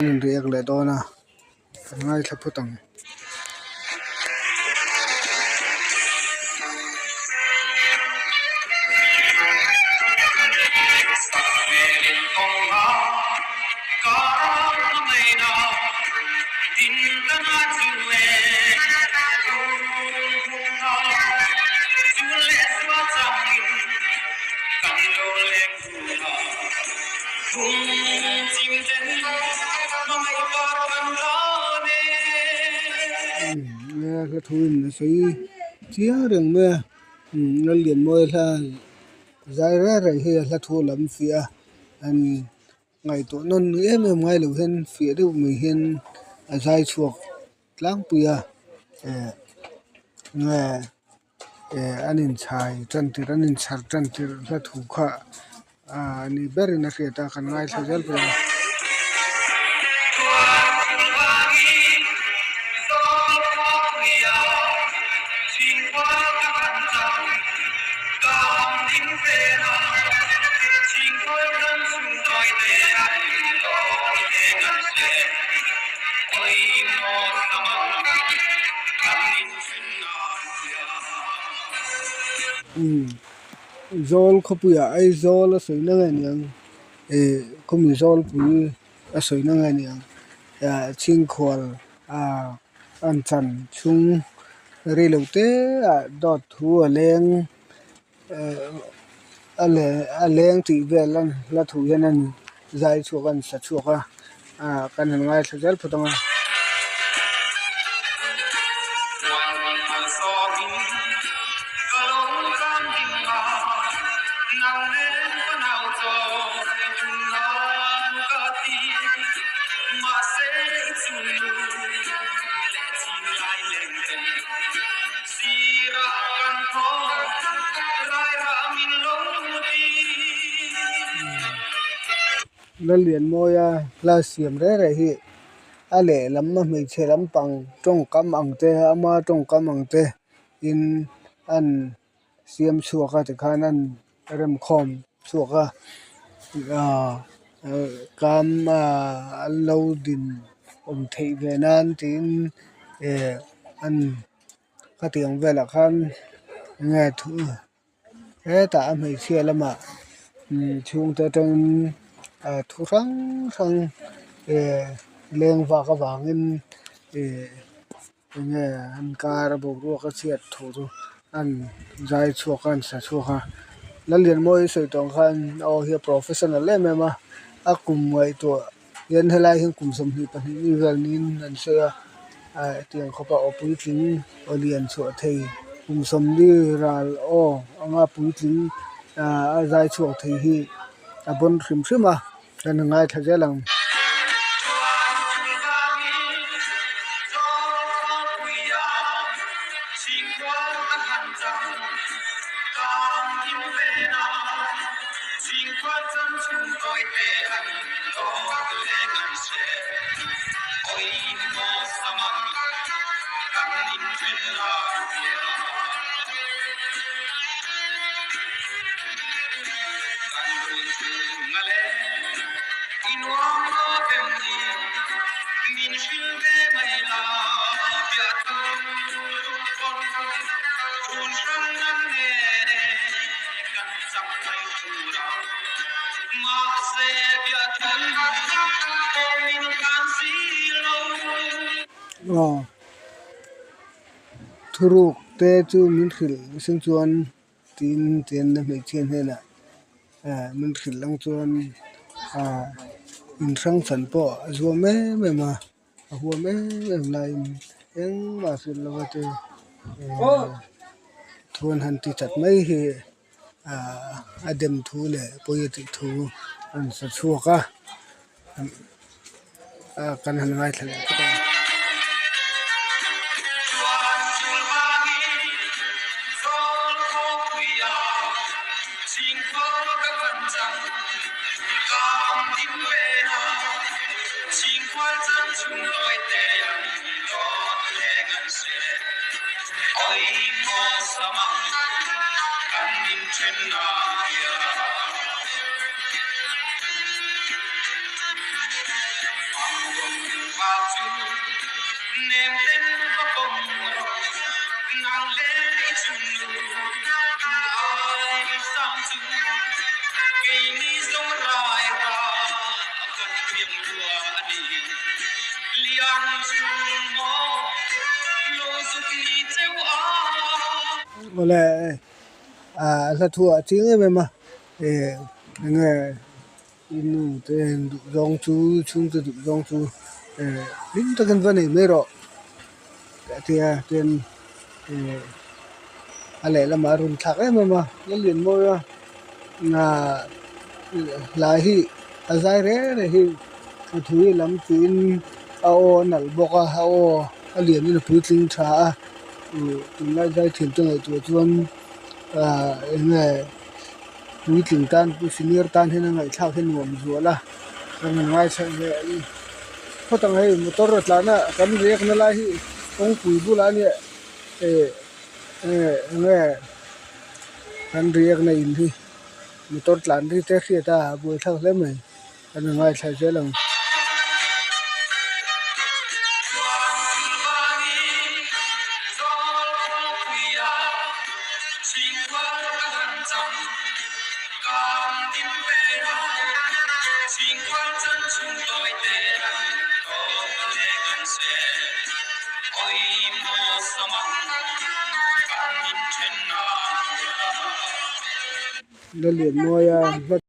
An inriak leh dawn a, kan ngaithla phawt ang. Hla thu in a sawi chiang reng mai a Lallianmawia hla zai reng reng hi a hla thu lam fiah a an ngaihtuah nawn em em ngai lo hian fiah deuh mai hian a zai chhuak tlangpui a eh nge. Eh an inchhai tan tirh an inchhar tan tirh hla thu kha ah ni berin a hriat a kan ngaithla zel pawh a. Umm zawl khawpuiah Aizawl a sawi na nge niang ih khawmi zawlpui a sawi na nge niang ah chhingkhual ah an chan chhung rei lo te ah dawt thu a leng eh a leng tih vel a hla thu hian an zai chhuak a an sa chhuak a ah kan han ngaithla zel phawt ang a. Lallianmawia hla siam reng reng hi a lehlam a hmeichhe lampang tawngkam ang te ama tawngkam ang te in an siam chhuak a tikhan an remkhawm chhuak a ahh kam ahh an lo din awm theih ve nan tiin eh an khatiang velah khan enge thu hetah a hmeichhia lamah chhungte atangin ah thu hrang hrang eh leng vak avangin eh enge an kar a boruak a chhiat thu chu an zai chhuak a an sa chhuak a Lallianmawii sawi tawh ang khan aw hi a professional em em a a kum ngaihtuah hian helai hian kum 22 mi vel niin an sawi a ah hetiang khawpa aw puitling aw lian chhuah thei kum 40 ral aw anga puitling ah a zai chhuak thei hi a bawn hrim hrim a kan ngaithla zel ang. Aw thuruk te chu min hrilh mihring chuan tiin chenna hmeichhia hnenah eh min hrilh ang chuan ah inhrang fan pawh a zuam em em a a huam em em laiin engmah hrilh lova te eh thu an han ti chat mai hi ah a dem thu leh pawi a tih thu a rawn sa chhuak a ah kan han ngaithla leh phawt ang. Awle ah hla thu ah chiang em em a eh enge i nu te duh zawng chu chhungte duh zawng chu eh hlim takin va nei mai rawh a ti a tin eh a lehlamah a rawn thlak em em a Lallianmawi a ah hlai hi a zai reng reng hi a thu hi lam tiin a aw a nalh bawk a a aw a lian in a puitling tha a ih tunlai zai thiam te ngaihtuah chuan ah eng nge puitling tan senior tan hian a ngaihthlak hi nuam zual a kan han ngaithla leh phawt ang hei motor a tlan a kan riak na lai hi kawngpui bulah a nia eh eh eng nge kan riak na in hi motor tlan ri te hriat a buaithlak hle mai. Kan in ngaithla zel ang. Lallianmawia.